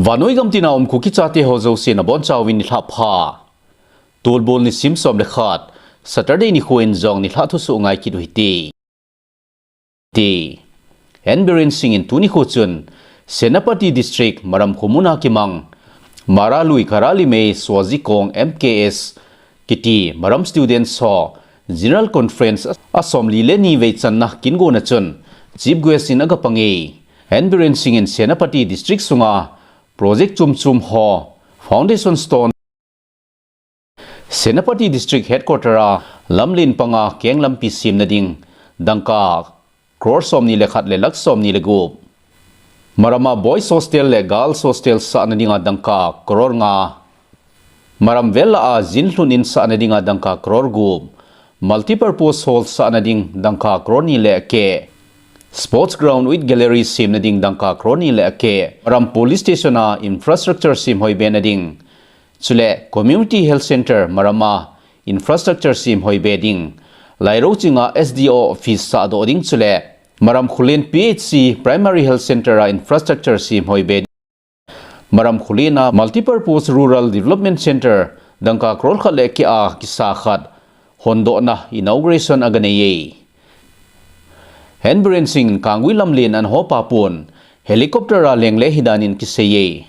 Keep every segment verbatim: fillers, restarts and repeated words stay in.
Vannoi gam tina um Kuki chate ho jouse nabonchauvin nilhah pha. Tulbul nisim som le khat, Saturday nikho in jong nilhah thusoh ngai kit u hite. Ti. N Biren Singh in tuni nikho chun Senapati District Maram Khomuna kimang Maralui Karalimei Suaji Kong M K S kiti Maram Students ho General Conference a somli le ni vei channa kin gona chun Chief Guest in aga pang e. N Biren Singh in Senapati District sunga project chom chom ho Foundation Stone Senapati District Headquarter a lamlen panga keng lampi semna ding dangka crore somni le khat le lakh somni le gup. Marama Boys Hostel le Girls Hostel sahna dinga dangka crore nga. Maram vel lah a jinlhun in sahna dinga dangka crore gup. Multipurpose Hall sahna ding dangka crore ni le akeh. Sports Ground with Gallery semna ding dangka crore ni le akeh. Maram Police Station a infrastructure semhoi be na ding. Chule Community Health Center Marama infrastructure semhoi be ding. Lairou chinga S D O office sahdoh ding chule Maram Khullen P H C Primary Health Center a infrastructure semhoi be ding. Maram Khullen a Multipurpose Rural Development Center dangka crore khat le akeh a kisa khat hondohna inauguration aga nei e. N Biren Singh in Kangui lamlen ana ho pa pon helicopter a leng le hidan in kisei e.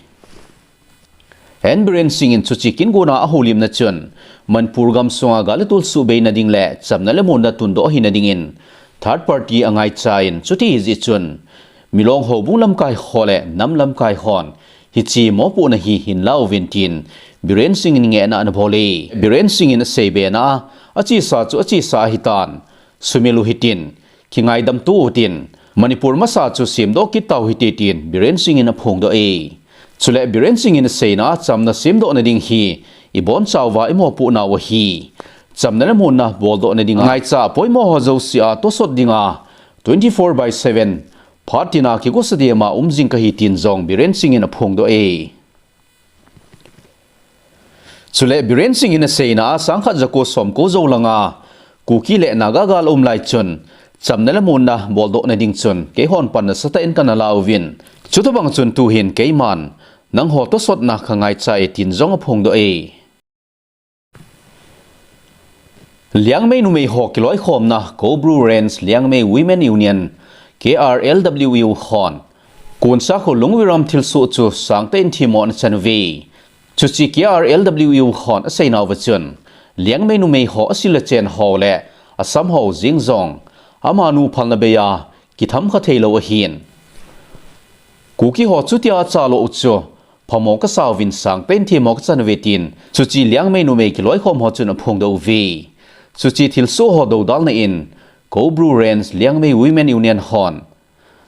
N Biren Singh in chuche kin gona ahoulimna chun Manipur gamsunga gal le tol suhbei na ding le chamna le muonna tundoh hina dingin third party angaicha in chuti hijeh chun Milong houbung lamkai ho le nam lamkai hon hiche mopohna hi hinla uvin tin Biren Singh in ngehna ana bol e. Biren Singh in asei be na a, achesa chu achesa ahitan, sumil u hitin, kingaidam to u tin, Manipur masa chu semdoh kit tau hite tin Biren Singh in aphongdoh e. Chule Biren Singh in aseina a chamna semdoh na ding hi ibonchauva imopoh nau ahi. Chamna le muonna boldoh na dinga ngaicha poimo ho jouse a tosot dinga twenty four by seven phat tina kigosa dema um jing kahi tin jong Biren Singh in aphongdoh e. Chule Biren Singh in aseina a sangkhat jako somko jou langa Kuki le Naga gal aum lai chun chamna le muonna boldoh na ding chun keihon pan nasatah in kana la uvin. Chutobang chun tuhin keiman nangho tosotna kangaicha e tin jong aphongdoh e. Liangmei numei ho kiloikhomna Koubru Range Liangmei Women Union, K R L W U hon Konsakhul Lungwiram thilsoh chu sangtah in themmo ana chan uve. Chuche K R L W U hon aseinauva chun Liangmei numei ho asil achen ho le asam ho jeng jong amanu phalna bei a kitham kha theilou ahin. Kuki ho chutia achalo u chu phamo kasa uvin sangtah in themmo kachan uve tin chuche Liangmei numei kiloikhom ho chun aphongdoh uve. Chuche thilsoh ho dodalna in Koubru Range Liangmei Women Union hon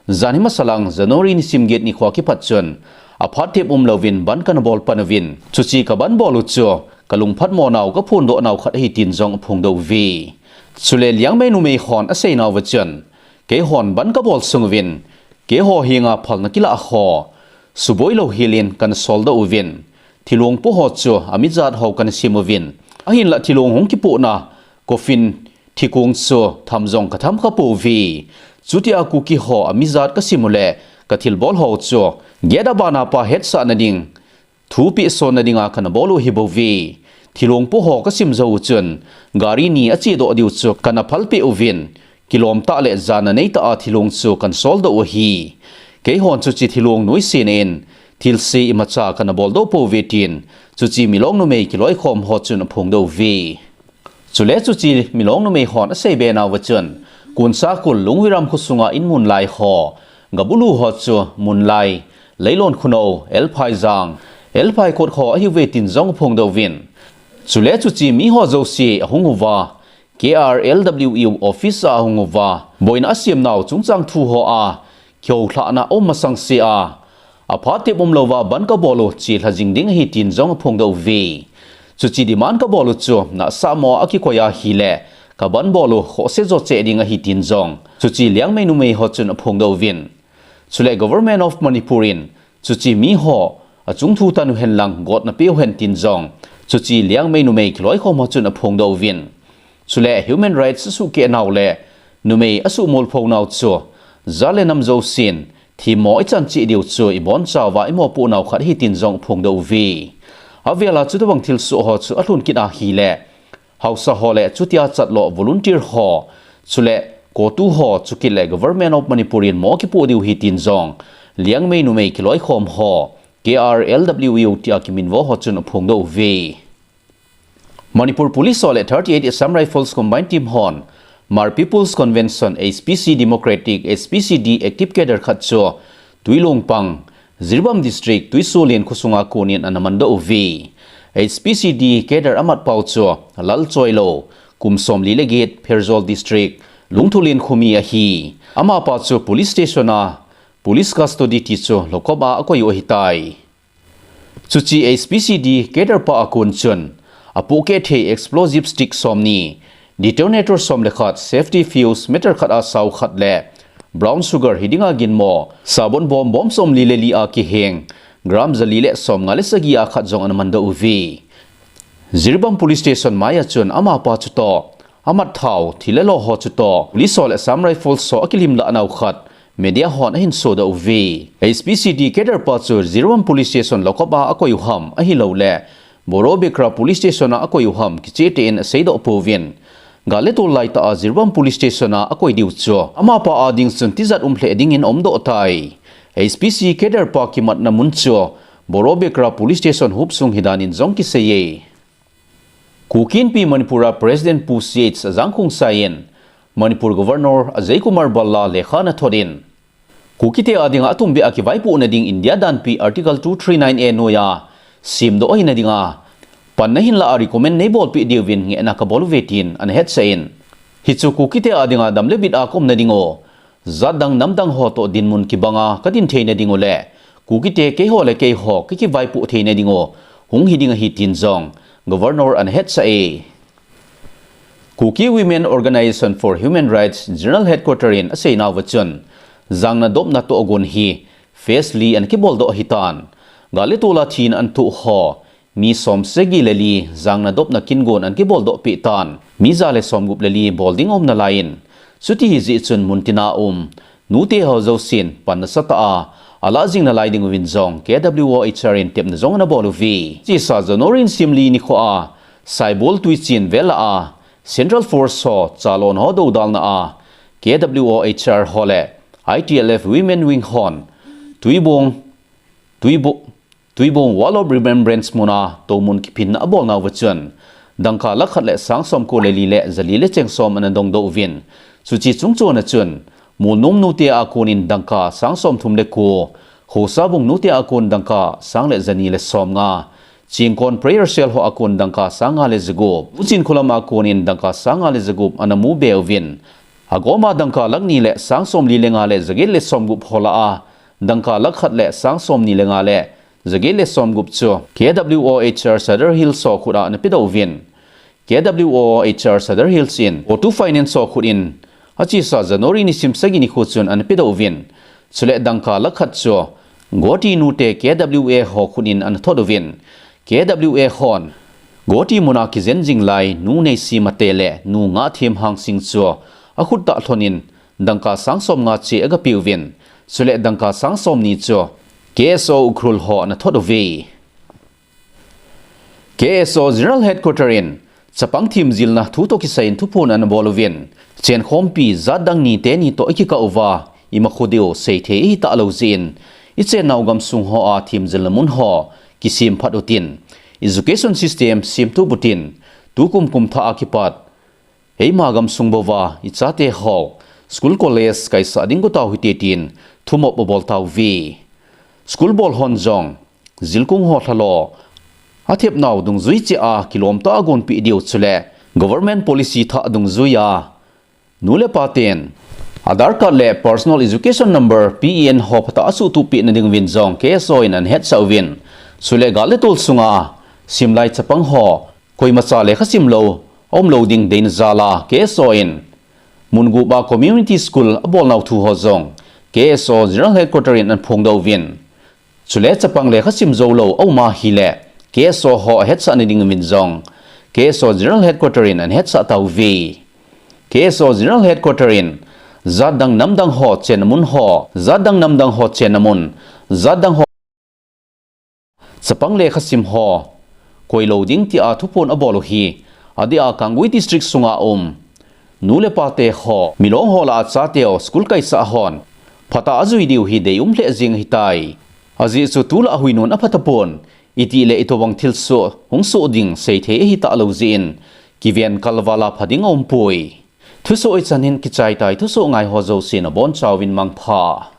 janhi masalang January nisim get nikho a kipat chun aphat thep umlouvin bandh kana bol pan uvin, chuche kabandh bol u chu kalungphatmo nau kaphondoh nau khat ahi tin jong aphongdoh uve. Chule Liangmei numei hon aseinauva chun keihon bandh kabol sung uvin, keiho henga phalna kilah ho suboi lou helin kana soldoh uvin, thilong po ho chu amijat ho kana sem uvin, ahinlah thilong hung kipohna coffin thikong chu tham jong katham khapouve. Chutia Kuki ho amijat kasem u le kathilbol ho chu get abana pa hetsahna ding thupeh sonna dinga kana bol u ahibouve. Thilong po ho kasem jou u chun gari ni achedoh diu chu kana phalpeh uvin, kilomtah le jana neitah a thilong chu kana soldoh u ahi. Keihon chuche thilong noisena in thilse imacha kana boldoh pouve tin chuche Milong numei kiloikhom ho chun aphongdoh uve. Chule chuche Milong numei hon aseibe nauva chun Konsakhul Lungwiram khosunga in mun lai ho, gabulu ho chu Munlai, Leilon Khunou, Elphaijang, Elphaikot ho ahiuve tin jong aphongdoh uvin. Chule chuche miho jouse ahung uva K R L W U office a ahung uva boina asem nau chungchang thu ho a kihoulhahna aum masang sea aphat thep umlouva bandh kabol u chelha jing ding ahi tin jong aphongdoh uve. Chuche demand kabol u chu nahsahmo a kikoi ahile kabandh bol u khohse jo cheh ding ahi tin jong chuche Liangmei numei ho chun aphongdoh uvin. Chule Government of Manipur in chuche miho achung thu tan uhen lang gotna peu hen tin jong chuche Liangmei numei kiloikhom ho chun aphongdoh uvin. Chule human rights asuhkeh nau le numei asuhmolpho nau chu jat le nam jousen Themmo ichan cheh diu chu ibonchauva imopoh nau khat ahi tin jong aphongdoh uve. Avela chutobang thilsoh ho chu alhun kit ahile, haosa ho le chutia chatloh volunteer ho, chule CoTU ho, chukit le Government of Manipur in mo akipoh diu ahi tin jong Liangmei numei kiloikhom ho, K R L W U tia kiminvo ho chun aphongdoh uve. Manipur Police ho le thirty-eight Assam Rifles Combined Team hon Hmar People's Convention, H P C Democratic, H P C D Active Cadre khat chu Tuilungpang, Jiribam District, Tuisulen khosunga konin ana mandoh uve. H P C D Cadre amatpau chu Lalchoilo, kum somli le get, Pherzawl District, Lungthulen khomi ahi. Amapa chu police station a police custody ti chu lockup a akoi u ahitai. Chuche H P C D cadre pa a kon chun, apohkeh thei explosive stick somni, detonator som le khat, safety fuse meter khat a sao khat le brown sugar hidinga ginmo, sabon bom bom somli le li a kiheng, gram jali le somnga le sagi a khat jong ana mandoh uve. Jiribam Police Station maiya chun amapa chutoh, amatthau, thil le lo ho chutoh, police ho le Assam Rifles ho akilimlah nau khat, media hon ahin sodoh uve. H P C D cadre pa chu Jiribam Police Station lockup a akoi u ham ahilouleh, Borobekra Police Station a akoi u ham kichehtah in aseidoh pouvin. Gal le tol laitah a Jiribam Police Station a akoi diu chu amapa a ding chun tijat um lheh dingin aumdoh tai. H P C cadre pa kimatna mun chu Borobekra Police Station huop sung hidan in jong kiseiye. Kuki Inpi Manipur a President Pu C H Sajang Khongsai in Manipur Governor Ajay Kumar Bhalla lekha ana thot in, Kukite a dinga atumbeh a kivaipohna ding India danpi Article two three nine A noiya semdoh ahina dinga panna hinlah a recommend neibolpeh diuvin ngehna kabol uve tin ana hetsah in, hichu Kukite a dinga dam le bit a kaumna ding u, jat dang nam dang ho toh dinmun kibanga kadin theina ding u le Kukite keiho le keiho kakivaipoh theina ding u hung hiding ahi tin jong Governor ana hetsah e. Kuki Women Organization for Human Rights General Headquarter in aseinauva chun, jangna dopna tohgon hi phase li ana kiboldoh ahitan. Gal le tol a thina ana thoh ho, mi somsagi le li jangna dopna kingon ana kiboldoh peh tan. Mi ja le somgup le li bol ding aum nalai in, chuti hijeh chun muntina um nute ho jousen pan nasatah a alah jing nalai ding uvin jong K W O H R in tepna jong ana bol uve. Chesa January nisim li nikho a Saibol Tuichin vel a Central Force ho chalon ho dodalna a K W O H R ho le I T L F Women Wing hon Tuibong, Tuibo, Tuibong Wall of Remembrance muna toumun kiphinna abolnauva chun, dangka lakh khat le sang somko le li le jali le cheng som ana dongdoh uvin. Chuche chungchona chun, Molnom nute a konin dangka sang somthum le ko, Khosabung nute a kon dangka sang le jani le somnga, Chingkon Prayer Cell ho a kon dangka sang nga le jagup, Muchinkholam a konin dangka sang nga le jagup ana mu be uvin. Agoma dangka lakh ni le sang somli le nga le jaget le somgup ho lah a, dangka lakh khat le sang somni le nga le jaget le somgup chu K W O H R Sadar Hills ho khut a ana pedoh uvin. K W O H R Sadar Hills in CoTU Finance ho khut in achesa January nisim sagi nikho chun ana pedoh uvin. Chule dangka lakh khat chu Goti nute K W A ho khut in ana thot uvin. K W A hon Goti muna kijen jing lai nu Neisi Mate le nu Ngahthem Hangsing chu akhut tah lhonin dangka sang somnga cheh agapeuvin, chule dangka sang somni chu K S O Ukhrul ho ana thot uve. K S O General Headquarter in chapang themjilna thu toh kisai in thuphon ana bol uvin, chenkhompi jat dang ni teni toh ikikah uva, imakho diu seithei ihi talou jeh in, ichennau gamsung ho a themjilna mun ho kisemphat utin, education system semtup utin, tukum kumthah a kipat eima gamsung bouva ichate ho school college kaisah ding gotau hite tin thumop abol tauve. School bol hon jong jilkung ho lhalo, athepnau dungjui cheh a kilomtah a gonpeh diu chule government policy thah dungjuiya nu le paten Aadhaar card le personal education number, P E N ho phatah a suhtup pehna ding uvin jong K S O in ana hetsah uvin. Chule gal le tol sunga simlai chapang ho koimacha lekha simlou aumlou ding deina jal a K S O in mun gup a community school abolnau thu ho jong K S O General Headquarter in ana phongdoh uvin. Chule chapang lekha sim joulou aum ahile K S O ho ahetsahna ding uvin jong K S O General Headquarter in ana hetsah tauve. K S O General Headquarter in jat dang nam dang ho chenna mun ho, jat dang nam dang ho chenna mun, jat dang ho chapang lekha sim ho koilou ding tia thuphon abol u hi, adeh a Kangpokpi District sunga um nu le pa te ho, milong ho lah a chate ho school kaisah hon phatah a jui diu hi deium lheh jeng ahitai. Ajeh chu tulai a hui nun apha tapon, itih le itobang thilsoh hung soh ding seithei ahi talou jeh in, kiven kalval a pha ding aumpoi. Thusoh hichan hin kichai tai, thusoh ngai ho jousen abonchauvin mangpha.